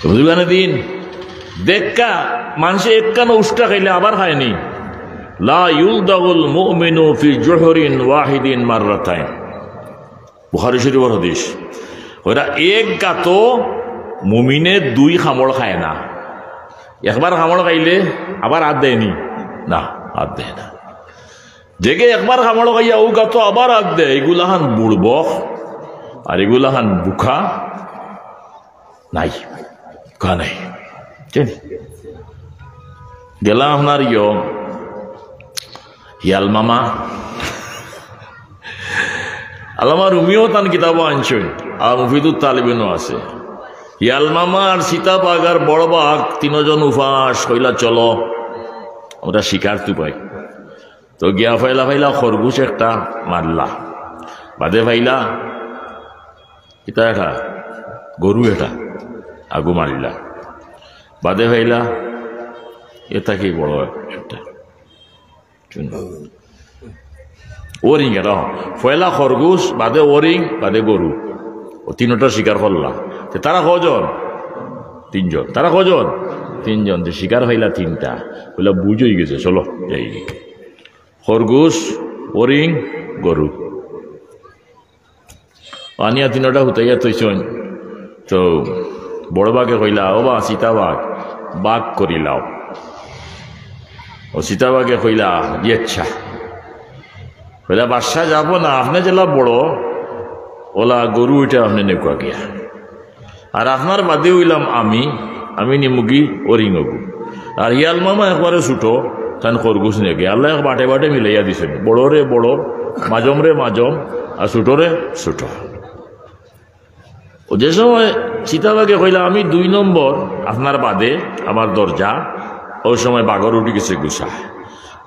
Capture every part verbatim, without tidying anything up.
বুঝবানে দিন, দেখা মানষে একখান উষ্টা খাইলে আবার খায়নি। লা ইউলদাগুল মুমিনু ফি জুহরিন ওয়াহিদিন মাররাতাইন। বুখারী শরীফর হাদিস। ওরা এক গাতো মুমিনে দুই কামড় খায় না। একবার কামড় খাইলে আবার আত দেয়নি? না, আত দেয় না। যেগে একবার কামড় খাইয়া ও গাতো আবার আত দেয়, এগুলাখান বুড়বক, আর এগুলাখান বুকা নাই, বুকা নাই। বুঝছইন? গেলাম আপনার ইয়ো, হিয়াল মামা। আল্লামা রুমিও তান কিতাবো আনছইন, আর মুফিদুত তালিবিনও আছে। হিয়াল মামা আর চিতা বাঘ আর বড় বাঘ তিনজন উপাস কইলা, "চলো, আমরা শিকার তুপাই।" তো গিয়া ফাইলা ফাইলা খরগোশ একটা মারলা, বাদে ফাইলা কিতা এটা, গরু এটা আগু মারলা, বাদে ফাইলা এটা কি বড় একটা, হরিং এটা, পয়লা খরগোশ, বাদে হরিং, বাদে গরু, ও তিনটা শিকার করলা। তে তারা কয়জন? তিনজন। তারা কয়জন? তিনজন। তে শিকার ফাইলা তিনটা, কইলা, "বুঝ অই গেছে, চলো যাই।" খরগোশ, হরিং, গরু। আনিয়া তিনটা হুতাইয়া থইছইন। তো বড় বাঘে কইলা, "ও বা চিতা বাঘ, বাঘ করিলাও।" ও চিতা বাঘে কইলা, "জি আচ্ছা।" কইলা, "বাদশা যাব না, আপনে যেলা বড়, ওলা গরু ওইটা আপনে নেকুয়া গিয়া।" আর আপনার বাদে অইলাম আমি, আমি নিমুগি হরিং অগু। আর হিয়াল মামা একবারে ছোট, তান খরগোশ নেগে। আল্লায় এক বাটে বাটে মিলাইয়া দিছইন। বড়রে বড়, মাজমরে মাজম, আর ছোটরে ছোট। ও যে সময় চিতাবাঘে কইলা, "আমি দুই নম্বর, আপনার বাদে আমার দরজা", ওই সময় বাঘর উঠি গেছে গুসা।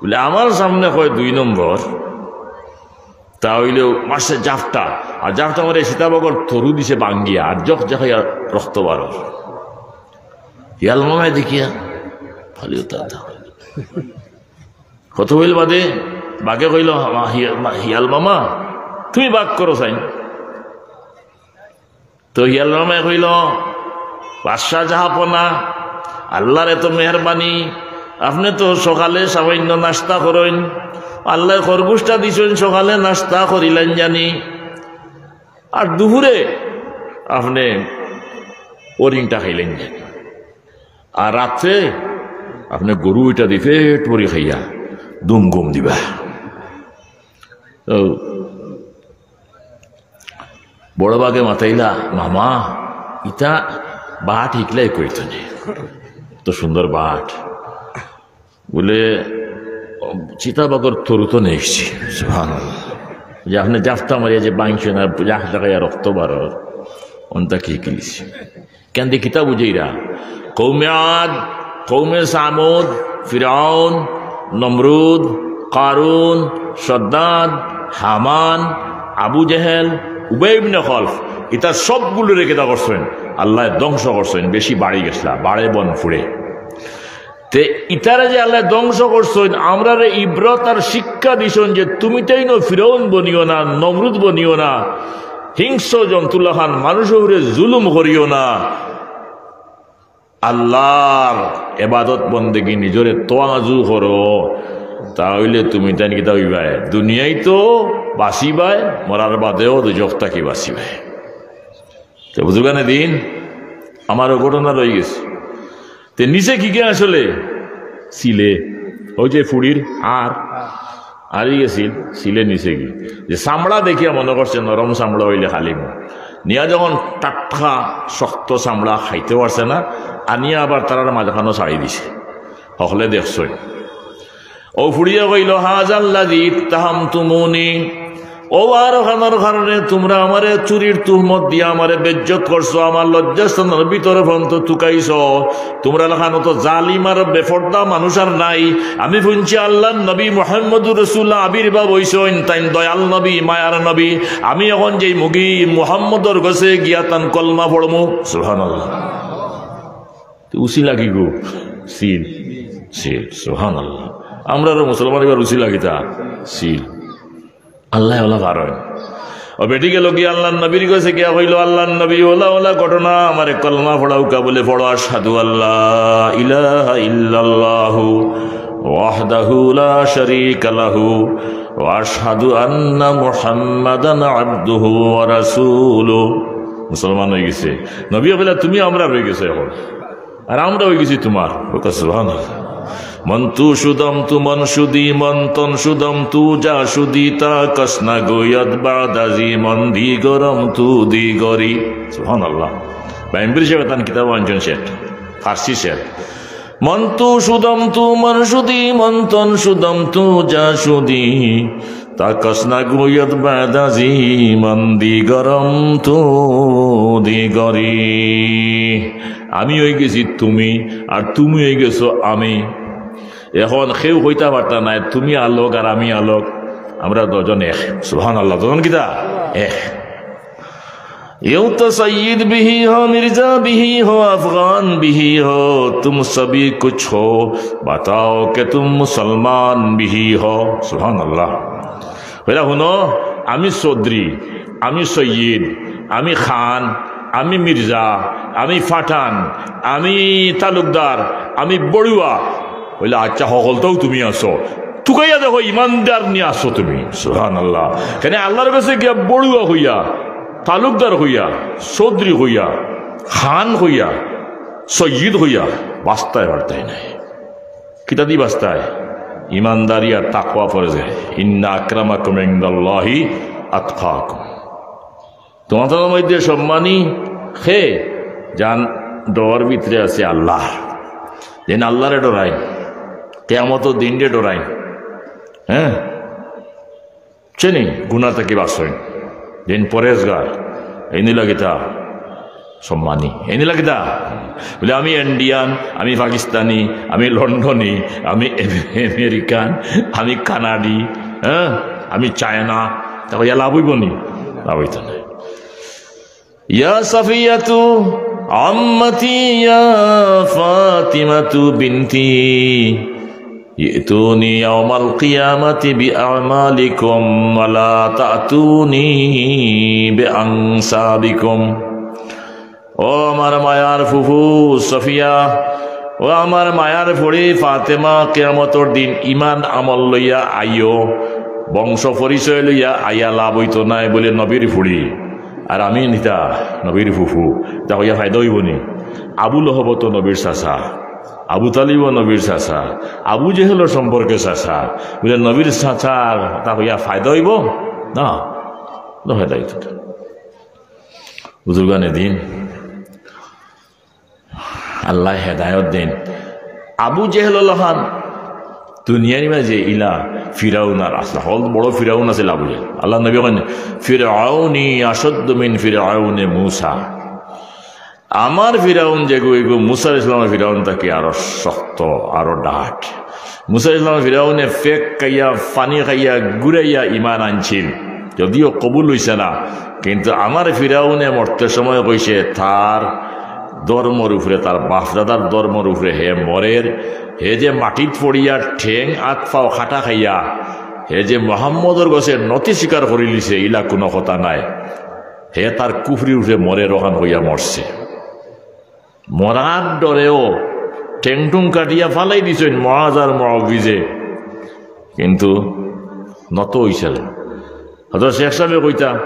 বলে, "আমার সামনে কয় দুই নম্বর, তা অইলেও মারছে জাফটা, আর জাফটা মারে চিতাবাঘর তরু দিছে ভাঙ্গিয়া, আর জখ জখাইয়া রক্ত বারর।" হিয়াল মামায় দেখিয়া খালি উতা উতা। কত অইল বাদে বাঘে কইল, "মা-, হিয়া-, মা-, হিয়াল মামা, তুমি বাঘ করো চাইন।" তো হিয়াল মামায় কইল, "বাদশা জাহাপনা, আল্লাহর এত মেহেরবানি, আপনে তো সকালে সামান্য নাস্তা করইন, আল্লায় খরগোশটা দিছইন, সকালে নাস্তা করিলাইন জানি, আর দুপুরে আপনে হরিংটা খাইলাইন জানি, আর রাত্রে আপনে গরু ওইটা দি পেট ভরি খাইয়া দুম ঘুম দিবা।" তো বড় বাঘে মাতাইলা, "মামা, ইতা বাট হিকলাই কইতো নে, তো সুন্দর বাট।" বলে, "চিতাবাঘর তরু তো নেইছি।" সুবহানাল্লাহ। যে আপনে জাফটা মারিয়া যে বাংছে না, জাফ জাগাইয়া রক্ত বারর, অনটা কি কিলিছি? কেন দিয়ে কিতা বুঝাইরা? কৌমে আদ, কৌমে সামুদ, ফিরাউন, নমরুদ, কারুন, সদ্দাদ, হামান, আবু জেহেল, উবাই ইবনে খলফ, ইতা সবগুলোরে কিতা করছইন? আল্লায় ধ্বংস করছইন, বেশি বাড়ি গেছলা, বাড়ে বন ফুড়ে। তে ইতারে যে আল্লায় ধ্বংস করছইন, আমরারে ইবরত আর শিক্ষা দিছইন যে তুমি তাইন ফিরাউন বনিও না, নমরুদ বনিও না, হিংস্র জন্তুলাখান মানুষর উপরে জুলুম করিও না। আল্লাহর এবাদত বন্দেগি নিজরে তোয়াজু করো, তা অইলে তুমি তাইন কিতা অইবায়? দুনিয়াত তো বাঁচিবায়, মরার বাদেও দুজখ থাকি বাঁচিবায়। তো বুজুর্গানে দিন, আমার ও ঘটনা রই গেছে। তে নিচে কি কি আসলে? সিলে, ওই যে ফুড়ির আর, আরি গেছিল, সিলে নিচে কি? যে চামড়া দেখিয়া মনে করছে নরম চামড়া অইলে খালি মুখ। নিয়া যখন টাটকা শক্ত চামড়া খাইতে পারছে না, আনিয়া আবার তারার মাঝখানো ছাড়ি দিছে। হকলে দেখছইন। ও ফুড়িয়ে কইল, "হাজাল্লাযী ইত্তাহামতুমুনি।" ও আর ওখানোর কারণে তুমরা আমারে চুরির তুহমত দিয়া আমারে বেইজ্জত করছো, আমার লজ্জাস্থানর ভিতরে ফন্ত তুকাইছো। তুমরার লাখান অত জালিম আর বেপর্দা মানুষ আর নাই। আমি হুনছি আল্লাহর নবী মুহাম্মদুর রাসূলুল্লাহ আবির্ভাব অইছইন, তাইন দয়াল নবী, মায়ার নবী। আমি অখন যেইমুগি মুহাম্মদর গেছে গিয়া তান কলমা পড়মু। সুবহানাল্লাহ। তো উসিলা কিগু? সিল। সিল। সুবহানাল্লাহ। আমরারও মুসলমান অইবার উসিলা কিতা? সিল। আল্লায় ওলা পারইন। ও বেটি গেল গিয়া আল্লাহর নবীর গেছে গিয়া কইল, "আল্লাহর নবী, ওলা ওলা ঘটনা, আমারে কলমা পড়াউক্কা।" বলে, "পড়ো, আশহাদু আল্লা ইলাহা ইল্লাল্লাহু ওয়াহদাহু লা শারীকা লাহু ওয়া আশহাদু আন্না মুহাম্মাদান আবদুহু ওয়া রাসূলুহু।" মুসলমান অই গেছে। নবী বলে, "তুমি আমরার অই গেছো এখন।" আর আমরা অই গেছি তুমার। ওকে সুবহানাল্লাহ। মন তু শুদম তু মন শুদি, মন তন শুদম তু যা শুদি, তা কস না গোয়ত বাদাজি, মন দি গরম তু দি গরি। সুবহানাল্লাহ। বাইম্বির সাহেব তান কিতাব আনছেন শের, ফার্সি শের। মন তু শুদম তু মন শুদি, মন তন শুদম তু যা শুদি, তা কস না গোয়ত বাদাজি, মন দি গরম তু দি গরি। আমি অই গেছি তুমি, আর তুমি অই গেছো আমি। এখন কেউ কইতা পারতা নায়, তুমি আলোক আর আমি আলোক, আমরা দুজন এক। সুবহানাল্লাহ, দুজন কিতা? এক। یوں تو سید بھی ہو، مرزا بھی ہو، افغان بھی ہو، تم سبھی کچھ ہو، بتاؤ کہ تم مسلمان بھی ہو۔ সুবহানাল্লাহ। এরা হুনো, আমি চৌধুরী, আমি সৈয়দ, আমি খান, আমি মির্জা, আমি পাঠান, আমি তালুকদার, আমি বড়ুয়া। বলে, "আচ্ছা, হকলতাউ তুমি আছো, তুকাইয়া দেখো, ইমানদার নি আছো তুমি।" সুবহানাল্লাহ। কেনে আল্লাহর গেছে গিয়া বড়ুয়া কইয়া, তালুকদার কইয়া, চৌধুরী কইয়া, খান কইয়া, সৈয়দ কইয়া বাঁচতায় পারতায় নায়। কিতা দি বাঁচতায়? ইমানদারি আর তাকওয়া, পরেজগারি। ইন্না আকরামাকুম ইনদাল্লাহি আতকাকুম। তুমার মধ্যে সম্মানী কে? যান ডর ভিতরে আছে আল্লাহ। যেন আল্লাহরে ডরাইন, কিয়ামতর দিনরে ডরাইন। হ্যাঁ, চিনি গুনা থাকি বাঁচইন, যেন পরেজগার। এইন অইলা কিতা? সম্মানী। এইন অইলা কিতা? বলে, "আমি ইন্ডিয়ান, আমি পাকিস্তানি, আমি লন্ডনি, আমি আমেরিকান, আমি কানাডি, হ্যাঁ, আমি চায়না।" তা কইয়া লাভ অইবো নি? লাভ অইতো নায়। ইয়া সাফিয়াতু আম্মাতি ইয়া ফাতিমাতু বিনতি, ইতুনি ইয়াউমাল কিয়ামাতি বিআমালিকুম ওয়া লা তাতুনি বিআনসাবিকুম। ও আমার মায়ার ফুফু সফিয়া, ও আমার মায়ার ফুড়ি ফাতেমা, কিয়ামতর দিন ইমান আমল লইয়া আইও, বংশ পরিচয় লইয়া আইয়া লাভ অইতো নায় বলে নবীর ফুড়ি। আর আমি নিতা নবীর ফুফু, তা কইয়া ফায়দা অইবো নি? আবু লহব তো নবীর চাচা, আবু তালিবও নবীর চাচা, আবু জেহেলও সম্পর্কে চাচা, বলে নবীর চাচার তা কইয়া ফায়দা অইবো? না, কোনো ফায়দা অইতো না। বুজুর্গানে দিন, আল্লায় হেদায়ত দেইন। আবু জেহেল অলাখান দুনিয়ার মাঝে ইলা ফিরাউন আর আছলা, হকল বড় ফিরাউন আছিল আবু জেহেল। আল্লাহর নবী কইন, "ফিরআউনি আশাদ্দু মিন ফিরআউনে মূসা।" আমার ফিরাউন যেগু, এগু মূসা আলাইহিস সালামর ফিরাউন থাকি আরো শক্ত, আরো ডাট। মূসা আলাইহিস সালামর ফিরাউনে ফেক খাইয়া, পানি খাইয়া, গুড়াইয়া ইমান আনছিল, যদিও কবুল অইছে না। কিন্তু আমার ফিরাউনে মরতে সময় কইছে, তার ধর্মর উপরে, তার বাফদাদার ধর্মর উপরে হে মরের। হে যে মাটিত পড়িয়া ঠেং আত পাও কাটা খাইয়া, হে যে মোহাম্মদর গেছে নতি স্বীকার করিলিছে, ইলা কুনু কথা নায়। হে তার কুফরির উপরে মরের, অখান কইয়া মরছে। মরার ডরেও ঠেং-টুং কাটিয়া ফালাই দিছইন মুআজ আর মুআউবিজে, কিন্তু নত অইছে না। হজরত শেখ সাবে কইতা,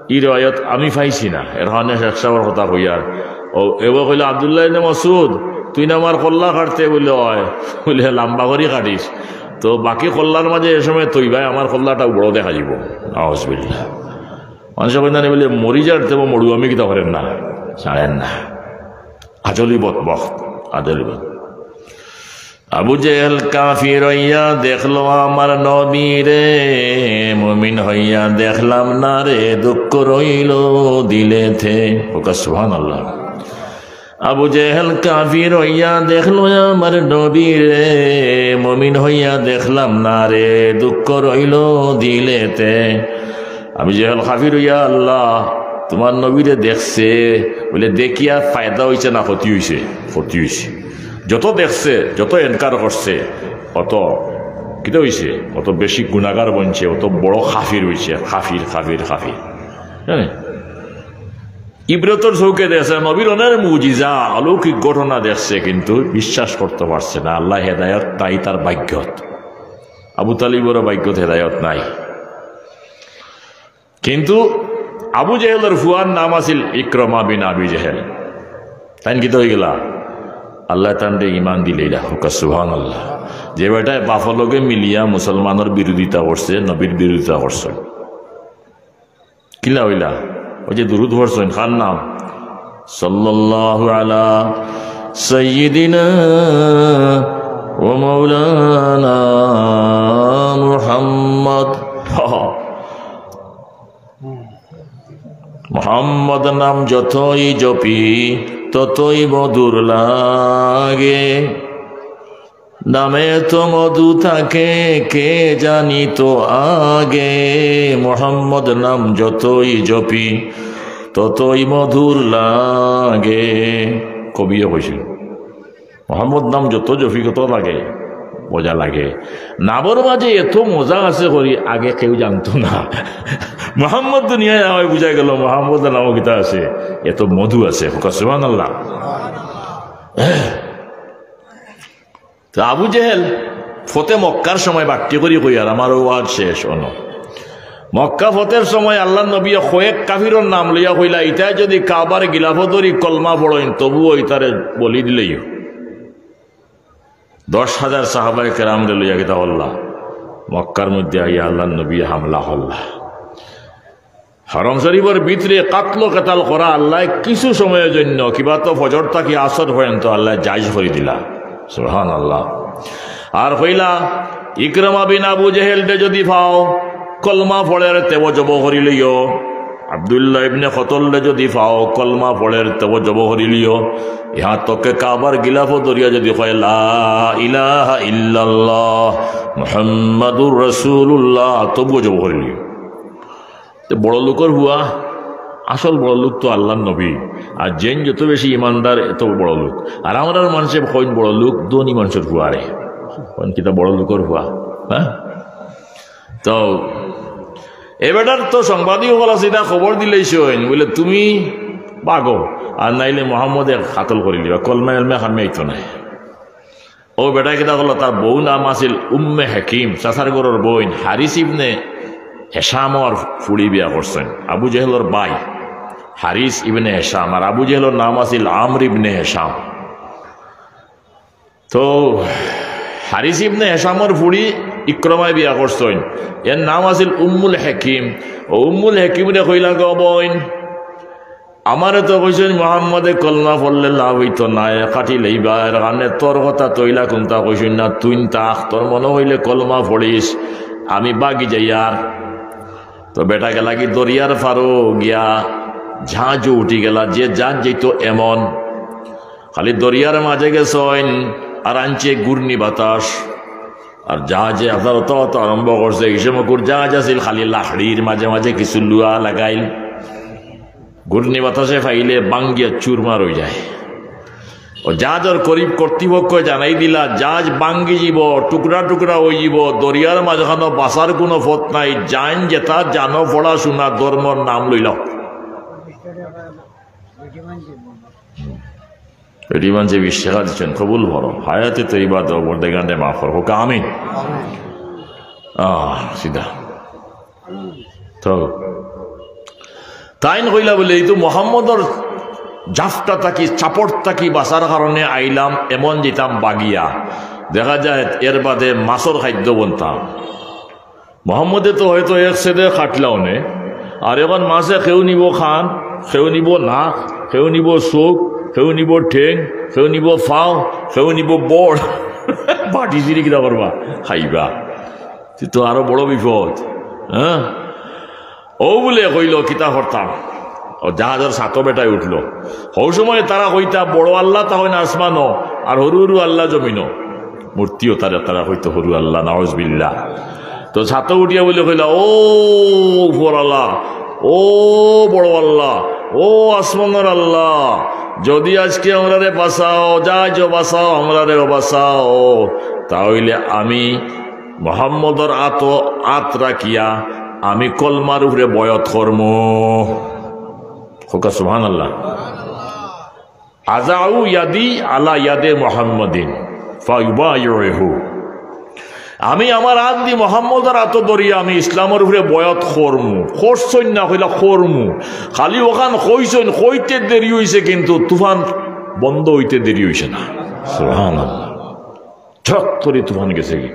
ই রেওয়ায়ত আমি পাইছি না, এর কারণে শেখ সাবর কথা কইয়ার। ও, এবার কইলা, "আব্দুল্লাহ ইবনে মাসউদ, তুই না আমার কল্লা কাটতে?" বলে, "অয়।" বলে, "লাম্বা করি কাটিস।" তো বাকি কল্লার মাঝে এ সময় তৈবায় আমার কল্লাটা বড় দেখা যাইবো। আউযুবিল্লাহ। মানুষে কইন না নি বলে, "মরি যার তেবো মরু আমি কিতা করেন না, ছাড়েন না।" আজলি বদবখত, আজলি বদ। আবু জেহেল কাফির অইয়া দেখলো আমার নবীরে, মুমিন হইয়া দেখলাম না রে, দুঃখ রইল দিলেতে। ওকে সুবহানাল্লাহ। আবু জেহেল কাফির হইয়া দেখলো আমার নবীরে, মুমিন হইয়া দেখলাম না রে, দুঃখ রইল দিলেতে। আবু জেহেল কাফির হইয়া, "আল্লাহ, তুমার নবীরে দেখছে, বলে দেখিয়া ফায়দা অইছে না ক্ষতি অইছে?" ক্ষতি অইছে। যত দেখছে, যত এনকার করছে, অত কিতা অইছে? অত বেশি গুনাগার বনছে, অত বড় কাফির অইছে, কাফির, কাফির, কাফির। জানে? ইব্রতর চউখে দেখছে, নবীর অনেক মুজিজা, অলৌকিক ঘটনা দেখছে, কিন্তু বিশ্বাস করতো পারছে না। আল্লায় হেদায়ত নাই তার ভাগ্যত, আবু তালিবরও ভাগ্যত হেদায়ত নাই। কিন্তু আবু জেহেলর ফুয়ার নাম আছিল ইকরামা বিন আবি জেহেল। তাইন কিতা অইগেলা? আল্লায় তানরে ইমান দিলাইলা। কউক্কা সুবহানাল্লাহ। যে বেটায় বাপর লগে মিলিয়া মুসলমানর বিরোধিতা করছে, নবীর বিরোধিতা করছে, কিলা অইলা? অউ যে দুরুদ পড়ছইন, কার নাম? সাল্লাল্লাহু আলা সাইয়্যিদিনা ওয়া মাওলানা মুহাম্মদ। মোহাম্মদ নাম যতই জপি, ততই মধুর লাগে। নামে তো মধু থাকে, কে জানিত আগে। মোহাম্মদ নাম যতই জপি, ততই মধুর লাগে। কবিয়ে কইছইন, মোহাম্মদ নাম যত জপি, কত লাগে, মজা লাগে। নামর মাঝে এত মজা আছে করি আগে কেউ জানতো না। মোহাম্মদ দুনিয়ায় আওয়ায় বুঝা গেল মোহাম্মদ নামও কিতা আছে, এত মধু আছে। কউক্কা সুবহানাল্লাহ। তো আবু জেহেল ফতে মক্কার সময়, বাট্টি করি কইয়ার, আমার ওয়াজ শেষ অনো। মক্কা ফতের সময় আল্লার নবীয়ে কয়েক কাফিরর নাম লইয়া কইলা, ইতায় যদি কাবার গিলাফো ধরি কলমা পড়ইন, তবুও ইতারে বলি দিলাইও। দশ হাজার সাহাবায়ে কেরামরে লইয়া কিতা করলা? মক্কার মধ্যে আইয়া আল্লার নবীয়ে হামলা করলা। হারাম শরীফর ভিতরে কাতল কেতাল করা আল্লায় কিছু সময়র জন্য, কিবা তো ফজর থাকি আসর পর্যন্ত আল্লায় জায়েজ করি দিলা। সুবহানাল্লাহ। আর কইলা, ইকরামা বিন আবু জেহেলরে যদি পাও, কলমা পড়ের, তেও জবো করি লিও। আব্দুল্লাহ ইবনে কতলরে যদি পাও, কলমা পড়ের, তেও জবো করি লিও। ইহাত তকে কাবার গিলাফো ধরিয়া যদি কয়, লা ইলাহা ইল্লাল্লাহ মুহাম্মাদুর রাসূলুল্লাহ, তবুও জবো করি লিও। তে বড় লোকর ফুয়া, আসল বড় লোক তো আল্লার নবী। আর যেইন যত বেশি ইমানদার, এত বড় লোক। আর আমরার মানষে কইন বড় লোক, ধনী মানষর ফুয়ারে। কইন কিতা বড় লোকর ফুয়া, হ্যাঁ? তো এ বেটার তো সাংবাদিক অকল আছে, ইতা খবর দিলাইছইন, বলে, তুমি ভাগো, আর নাইলে মোহাম্মদে কাতল করি লিবা, কলমা এলমা খামে আইতো নায়। অউ বেটায় কিতা করলো, তার বউ নাম আছিল উম্মে হাকিম, চাচার ঘরর বইন, হারিস ইবনে হেশামর ফুড়ি বিয়া করছইন। আবু জেহেলর ভাই হারিস ইবনে হেশাম, আর আবু জেহেলর নাম আছিল আমর ইবনে হেশাম। তো হারিস ইবনে হেশামর ফুড়ি ইকরামায় বিয়া করছইন, এর নাম আছিল উম্মুল হাকিম। অউ উম্মুল হাকিমরে কইলা, গো বইন, আমারে তো কইছইন মোহাম্মদে কলমা পড়লে লাভ অইতো নায়, কাটি লাইবা, এর কারণে তোর কথা তো অইলা কুন্তা কইছইন না, তুইন থাক, তোর মনো অইলে কলমা পড়িস, আমি ভাগি যাইয়ার। তো বেটা গেলাগি দরিয়ার পারো গিয়া জাহাজো উঠি গেলা, যে জাহাজ যাইতো এমন। খালি দরিয়ার মাঝে গেছইন, আর আনছে ঘূর্ণি বাতাস। আর জাহাজে আদালত আরম্ভ করছে। এই সময় কুর জাহাজ আছিল খালি লাকড়ির, মাঝে মাঝে কিছু লুয়া লাগাইল। ঘূর্ণি বাতাসে ফাইলে ভাঙ্গিয়া চুরমার অই যায়। অউ জাহাজর করিব কর্তৃপক্ষ জানাই দিলা, জাহাজ ভাঙ্গি যিবো, টুকরা টুকরা অই যিবো, দরিয়ার মাঝখানো বাঁচার কুনু পথ নাই। যাইন যেতা জানো, পড়াশুনা, ধর্মর নাম লইলাও। বেটি মানষে বিশ টেকা দিছইন, কবুল করো। হায়াতে তৈবা দেও, বর্দেগান্ডে মাফ করো। কউক্কা আমিন। আহ, সিধা। তো তাইন কইলা বলে, এই তো মোহাম্মদর জাফটা থাকি, চাপট থাকি বাঁচার কারণে আইলাম, এমন যাইতাম ভাগিয়া। দেখা যায় এর বাদে মাছর খাদ্য বনতাম। মোহাম্মদে তো হয়তো এক সেদে কাটলা অনে, আর এখন মাছে কেউ নিবো কান, কেউ নিবো নাক, কেউ নিবো চউখ, কেউ নিবো ঠেং, কেউ নিবো পাও, কেউ নিবো বড়। বাটি চিরি কিতা করবা? খাইবা। তে তো আরো বড় বিপদ, হ্যাঁ? অউ বুলে কইলো, কিতা করতাম? অউ জাহাজর ছাতো বেটায় উঠলো। হউ সময় তারা কইতা, বড় আল্লাহ তা অইন আসমানো, আর হুরু হুরু আল্লাহ জমিনো। মূর্তিও তারা, তারা কইতো হুরু আল্লাহ, নাউজুবিল্লাহ। তো ছাতো উঠিয়া বুলে কইলা, ও উপর আল্লাহ, ও বড় আল্লাহ, ও আসমানর আল্লাহ, যদি আজকে আমরারে বাঁচাও, জাহাজও বাঁচাও, আমরারেও বাঁচাও, তা অইলে আমি মোহাম্মদর আতো আত রাখিয়া আমি কলমার উপরে বয়াত করমু। কউক্কা সুবহানাল্লাহ। আযাউ ইয়াদি আলা ইয়াদে মুহাম্মাদিন ফাউবাইউহু। আমি আমার আত দি মোহাম্মদর আতো ধরিয়া আমি ইসলামর উপরে বয়াত করমু। করছইন না কইলা করমু। খালি অখান কইছইন, কইতে দেরি অইছে, কিন্তু তুফান বন্ধ অইতে দেরি অইছে না। সুবহানাল্লাহ। ঝট করি তুফান গেছেগি।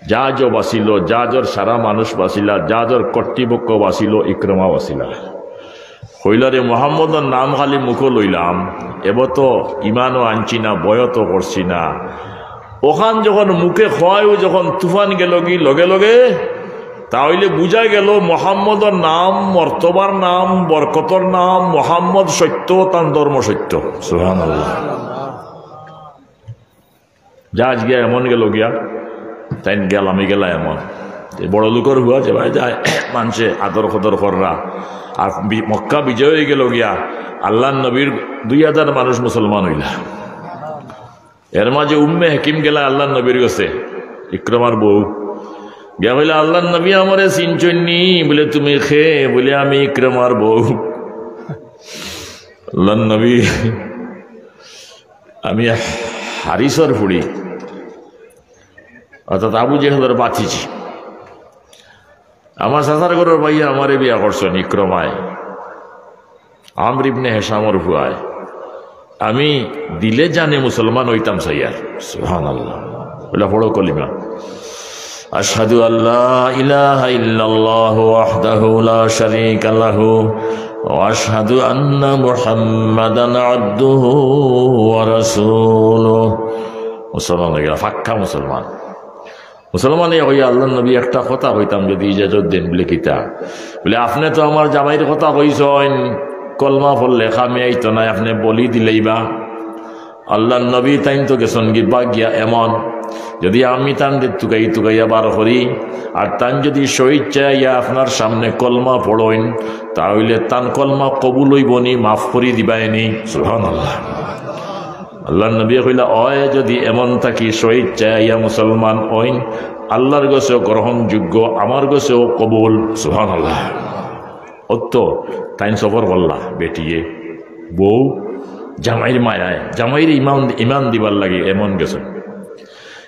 জাহাজও বাঁচিল, জাহাজর সারা মানুষ বাঁচিলা, জাহাজর কর্তৃপক্ষ বাঁচিল, ইকরামা বাঁচিলা। কইলা রে, মোহাম্মদর নাম খালি মুখো লইলাম, এব তো ইমানও আনছি না, বয়াতও করছি না। অখান যখন মুখে কওয়ায়ও যখন তুফান গেলগি লগে লগে, তা অইলে বুঝা গেল মোহাম্মদর নাম, মর্তবার নাম, বরকতর নাম, মোহাম্মদ সত্য, তান ধর্ম সত্য। সুবহানাল্লাহ। জাহাজ গিয়া এমন গেল গিয়া, তাইন গেলামি গেলা এমন। এই বড় লোকর হুয়া যে ভাই যায়, মানষে আদর কদর কররা। আর বি-, মক্কা বিজয় অইগেল গিয়া, আল্লাহর নবীর দুই হাজার মানুষ মুসলমান অইলা। এর মাঝে উম্মে হাকিম গেলা আল্লাহর নবীর গেছে, ইকরামার বউ। গিয়া কইলা, "আল্লাহর নবী, আমারে চিনছইন নি?" বলে, "তুমি কে?" বলে, "আমি ইকরামার বউ।" আল্লাহর নবী, আমি হারিসর ফুড়ি, অর্থাৎ আবু জেহেলর ভাতিজি। আমার চাচার ঘরর ভাইয়ে আমারে বিয়া করছইন ইকরামায়, আমর ইবনে হেশামর ফুয়ায়। আমি দিলে জানে মুসলমান অইতাম চাইয়ার। সুবহানাল্লাহ। বলে, পড়ো কলিমা। আশহাদু আল্লা ইলাহা ইল্লাল্লাহু ওয়াহদাহু লা শারীকা লাহু ওয়া আশহাদু আন্না মুহাম্মাদান আবদুহু ওয়া রাসূলুহু। মুসলমান অইগেলা, পাক্কা মুসলমান। মুসলমানে কইয়া, "আল্লাহর নবী, একটা কথা কইতাম, যদি ইজাজত দেন।" বলে, "কিতা?" বলে, "আপনে তো আমার জামাইর কথা কইছইন, কলমা পড়লে কামে আইতো নায়, আপনে বলি দিলাইবা।" আল্লাহর নবী তাইন তো গেছইনগি বাগিয়া এমন, যদি আমি তানরে তুকাই তুকাইয়া বার করি, আর তাইন যদি স্বইচ্ছায় আইয়া আপনার সামনে কলমা পড়ইন, তা অইলে তান কলমা কবুল অইবো নি, মাফ করি দিবায় নি? সুবহানাল্লাহ। আল্লাহর নবী কইলা, "অয় যদি এমন থাকি স্বইচ্ছায় আইয়া মুসলমান অইন, আল্লাহর গেছেও গ্রহণযোগ্য, আমার গেছেও কবুল।" সুবহানাল্লাহ। অত তাইন সফর করলা, বেটিয়ে, বউ, জামাইর মায়ায়, জামাইর ইমান, ইমান দিবার লাগি এমন গেছে।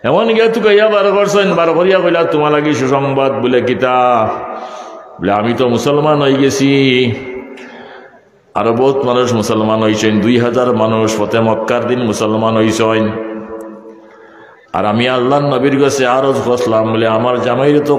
এমন গিয়া তুকাইয়া বার করছইন, বার করিয়া কইলা, "তোমার লাগি সুসংবাদ।" বলে, "কিতা?" বলে, "আমি তো মুসলমান অইগেছি।" আরো বউত মানুষ মুসলমান অইছইন, দুই হাজার মানুষ ফতে মক্কার দিন মুসলমান অইছইন। আর আমি আল্লাহর নবীর গেছে আরজ করছলাম, বলে, "আমার জামাইরে তো